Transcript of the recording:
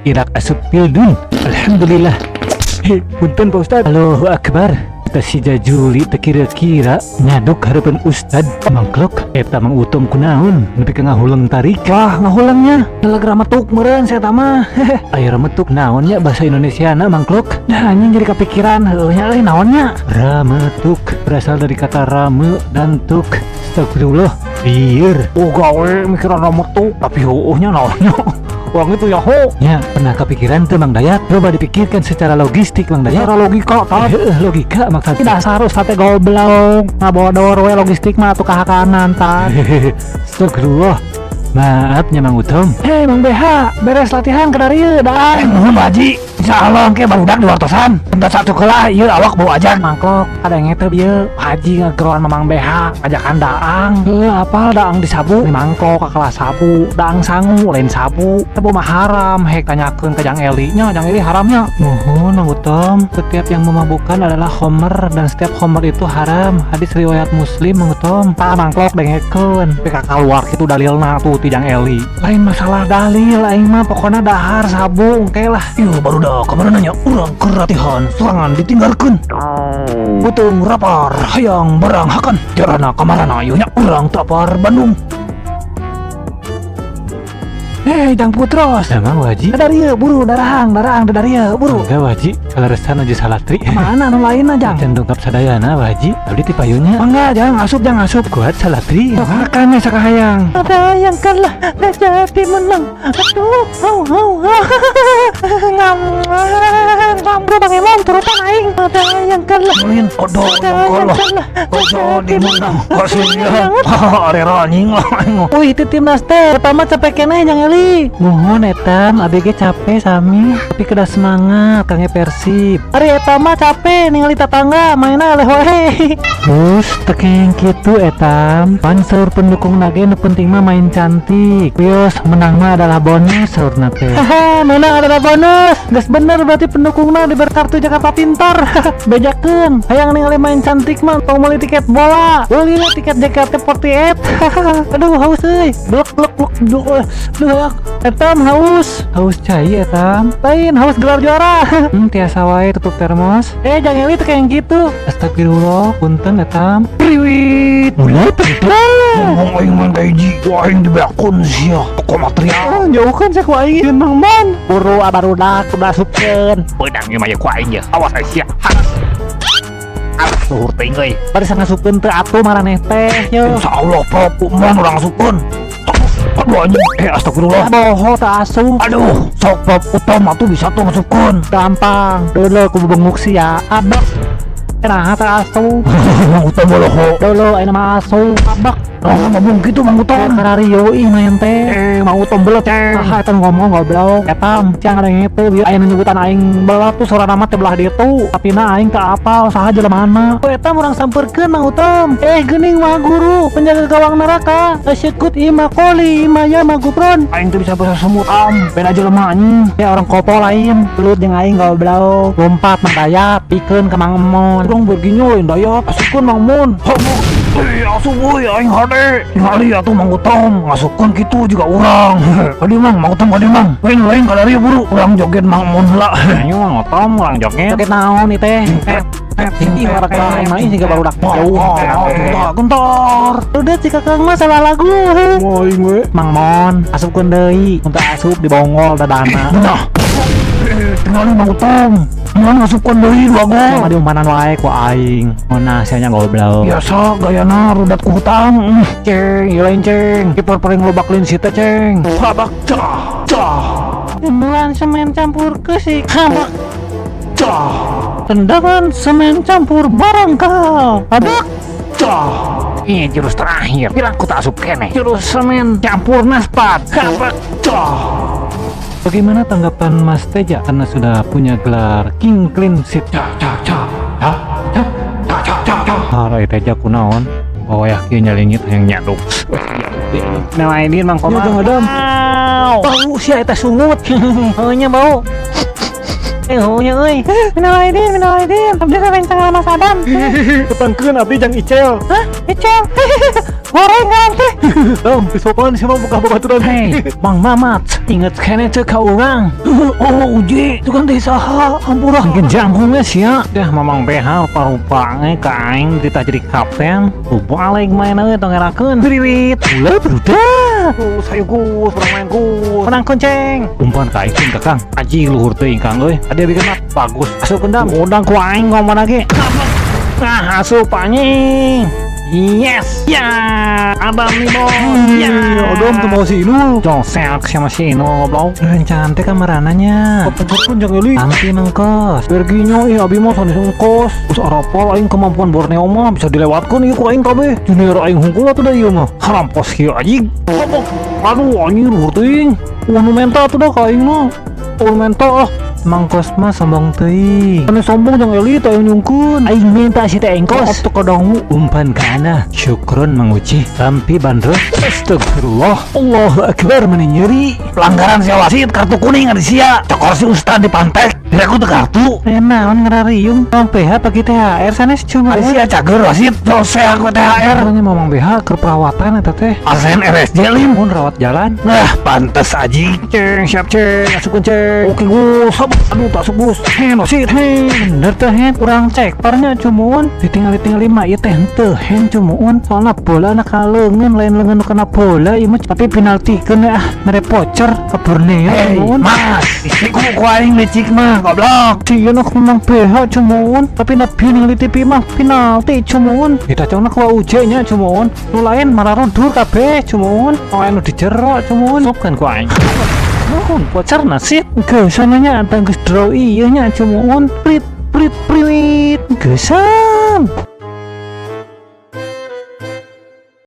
Irak asup Pildun. Alhamdulillah. Hei, punten, Pak Ustad. Allahu Akbar. Kita si Jajuli teu kira-kira nyaduk hareupeun Ustad mangklok. Eta Mang Utom kunaon nepi ka ngahuleng tarik? Wah, ngahulengnya. Dalag rametuk meureun saya mah. Aya rametuk naon nya bahasa Indonesia na, mangklok? Dah anjing jadi kepikiran heueuh nya euy, naon nya? Rametuk berasal dari kata rame dan tuk. Astagfirullah. Lieur. Oh, gawe mikiran rametuk, tapi heueuh nya, naon nya? Urang itu yaho. Ya, pernah kepikiran tuh, Mang Dayat? Coba dipikirkan secara logistik, Mang Dayat. Secara logika, tah. Heeh, logika maksudnya. Dasar Ustad teh goblok. Ngabodor we logistik mah atuh kahakanan tah. Astagfirullah. Maaf nya, Mang Utom. Hei, Mang BH, beres latihan ke dari daan. Nuhun, Pak Haji. Insyaallah engke barudak di wartosan. Bentar satu kelah ieu awak bau ajan. Mangklok, ada yang ngete bieu. Pak Haji ngegeroan Mamang BH, ngajakan daang. Heuh, apal daang di sabu? Di mangklok ka kelas sabu, daang sangu lain sabu. Sabu mah haram, hek tanyakeun ka Jang Eli nya, Jang Eli haramnya. Mohon, Mang Utom, setiap yang memabukkan adalah khomer dan setiap khomer itu haram. Hadis riwayat Muslim, Mang Utom. Tah, mangklok, dengekeun. Pika keluar kitu dalilna tuh ti Jang Eli. Lain masalah dalil aing mah, pokoknya dahar sabu engke lah. Ieu barudak kamana nanya urang keur latihan sorangan ditinggalkeun. Beuteung rapar hayang barang hakan. Jarana kamarana ieu nya urang tapar Bandung. Hei, Jang Putros. Emang wajib? Dari buru darahang, darahang dari buru. Enggak wajib, kaleresan aja salatri. Mana anu lainna, Jang? Can dongkap sadayana wajib, abdi ti payunya. Mangga, jangan asup, jangan asup. Kuat salatri. Makan ya sakahayang. Ada yang kalah gak jadi menang. Aduh, hau hau hau. Ngam ngam bro, Bang Emon turutan aing. Ada yang kalah. Ulin odo Ada yang kalah. kalah. Kok jadi menang. Kasihan. Arera anjing lah aing. Wih, itu timnas teh. Pertama capek keneh, Jang Eli. Mohon etam, ABG capek sami, tapi kedah semangat kangge Persib. Ari eta mah capek ningali tetangga mainna eleh wae. Terus tekeng kitu etam, pan saur pendukung nage nu penting mah main cantik. Wios menang mah adalah bonus saurna teh. Haha, menang adalah bonus. Geus bener berarti pendukungna diberi kartu Jakarta Pintar. Bejakeun, hayang ningali main cantik mah tong meuli tiket bola. Beli lah tiket JKT48. Aduh, haus euy. Blek blek blek blek. Aduh, hayang. Etam haus. Haus cai etam. Lain haus gelar juara. Tiasa wae tutup termos. Eh, jangan itu kayak gitu. Astagfirullah, punten etam. Priwit. Mulai tertutup. Ngomong aing main gaji. Wah, aing dibeakun sia. Toko material. Oh, jauhkan saya ku aing jeung Mang Mon. Buru barudak udah asupkeun. Beunang ieu mah ku aing ye. Awas ai sia. Haras. Awas luhur teuing euy. Bari ngasupkeun teu atuh maraneh teh. Yo. Insyaallah Prop mon urang asupkeun. Aduh anjing. Eh, astagfirullah. Boho teu asup. Aduh, sok Prop Utom atuh bisa tuh ngasupkeun. Gampang. Dulu ku benguk sia. Abak. Nah, teu asup. Mang Utom boloho. Dulu ayeuna mah asup. Abak. Oh, ngomong gitu Mang Utom. Karario ih main teh. Eh, Mang Utom belet ceng. Ah, eta ngomong goblok. Eta cang ada ngete bieu aya nu nyebutan aing belet tuh sorana mah teh belah ditu. Tapi na aing teu apal saha jelemana. Oh, eta urang sampeurkeun Mang Utom. Eh, geuning mah guru penjaga gawang neraka. Asyikut ima koli ima ya magupron. Aing teu bisa bahasa semut am. Beda jelema anjing. Ya orang kopo lain, belut jeung aing goblok. Lompat Mang Dayat, pikeun ka Mang Emon. Urang berginyo lain Dayat, asupkeun Mang Mon. Homo. Eh, asup euy aing hade. Ningali atuh Mang Utom, ngasupkeun kitu juga urang. Kadi Mang, Mang Utom kadi Mang. Lain lain kadari buru, urang joget Mang Mon heula. Ayo Mang Utom urang joget. Joget naon ieu teh? Ih, orang lain mah ih barudak jauh. Gentar, gentar. Udah si kakang mah salah lagu. Aing we. Mang Mon, asupkeun deui. Untuk asup dibongol dadana. Nah. Tinggal Mang Utom. Mun ngasupkeun deui dua gol. Sama diumpanan wae ku aing. Ngonah sia nya goblok. Biasa gayana rudat ku hutang. Ceng, ieu lain ceng. Kiper paling loba clean sheet teh ceng. Habak cah cah Tendangan semen campur kesik. Habak. Cah. Tendangan semen campur barangkal. Habak. Cah. Ini jurus terakhir. Bilang ku tak asup keneh. Jurus semen campur naspat. Habak. Cah. Bagaimana tanggapan Mas Teja karena sudah punya gelar King Clean Sheet? Cah cah cah cah cah cah cah cah cah. Harai Teja kunaon? Oh ya, kieu nyalingit yang nyaduk. Nah, ini Mang Komar. Ya, Bang Adam. Bau sia eta sungut. Heuh nya bau. Eh, heuh nya euy. Minal aidin, minal aidin. Abdi rencang Mas Adam. Ketangkeun abdi jang Icel. Hah? Icel. Horeng ngaran teh. Dong, sopan sih mah buka babaturan. Hei, Mang Mamat, inget keneh teu ka urang? Oh, Uji, itu kan teh saha? Hampura. Mungkin jangkungnya sia. Dah Mamang BH rupa-rupa ge ka aing ditah jadi kapten. Lu balik main euy tong ngerakeun. Beririt. Ulah barudak. Gus, ayo Gus, urang main Gus. Menang kunceng. Umpan ka aing ka Kang. Aji luhur teuing Kang euy. Adi bikin mah bagus. Asup kendam. Udang ku aing ngomong lagi. Nah, asup anjing. Yes. Ya, abang nih bos. Ya. Odom tuh mau si Inul. Josek sama si Inul goblok. Cantik kamarananya. Kapungkur pun jangan eli. Tampi mengkos. Berginya ih abi mah sanes engkos. Terus arapal aing kemampuan Borneo mah bisa dilewatkan ieu ku aing kabeh. Junior aing hungkul atuh da ieu mah. Haram pos kieu anjing. Aduh anjing luhur teuing. Wah nu menta atuh dah ka aing mah. Oh menta ah. Mangkos mah sombong teuing. Ane sombong jang eli teh aing nyungkeun. Aing minta si teh engkos. Atuh kadangu. Umpan ka ana. Syukron Mang Uci. Tampi bandrol. Astagfirullah. Allahu Akbar meni nyeri. Pelanggaran sia wasit kartu kuning ada sia. Cokor si ustad di pantek. Direku teu kartu. Eh naon ngarariung. Mang BH pagi THR sanes cuma. Ada sia cager wasit. Jose aku THR. Katanya Mamang BH keur perawatan eta teh. Asen RSJ lim. Mun rawat jalan. Nah, pantes aji. Ceng, siap ceng, asupkeun ceng. Oke Gus, sob. Aduh tak asup Gus. Hen wasit hen. Bener teh hen, urang cek parnya cumuun. Ditinggali-tingali mah ieu teh henteu hen cumuun. Soalna bola na ka leungeun lain leungeun nu kena bola ieu mah tapi penaltikeun ah mere pocer ke Borneo Hei, cumuun. Mas, istriku ku aing licik mah, goblok. Sieun aku Mang BH cumuun, tapi na ningali TV mah penalti cumuun. Ditacongna ku UJ nya cumuun. Nu lain mararudur kabeh cumuun. Nu anu dijerok cumuun. Asupkeun ku aing. Nuhun pocer nasib. Geus nya antang geus draw ieu nya cumuun. Prit prit prit. Geusan.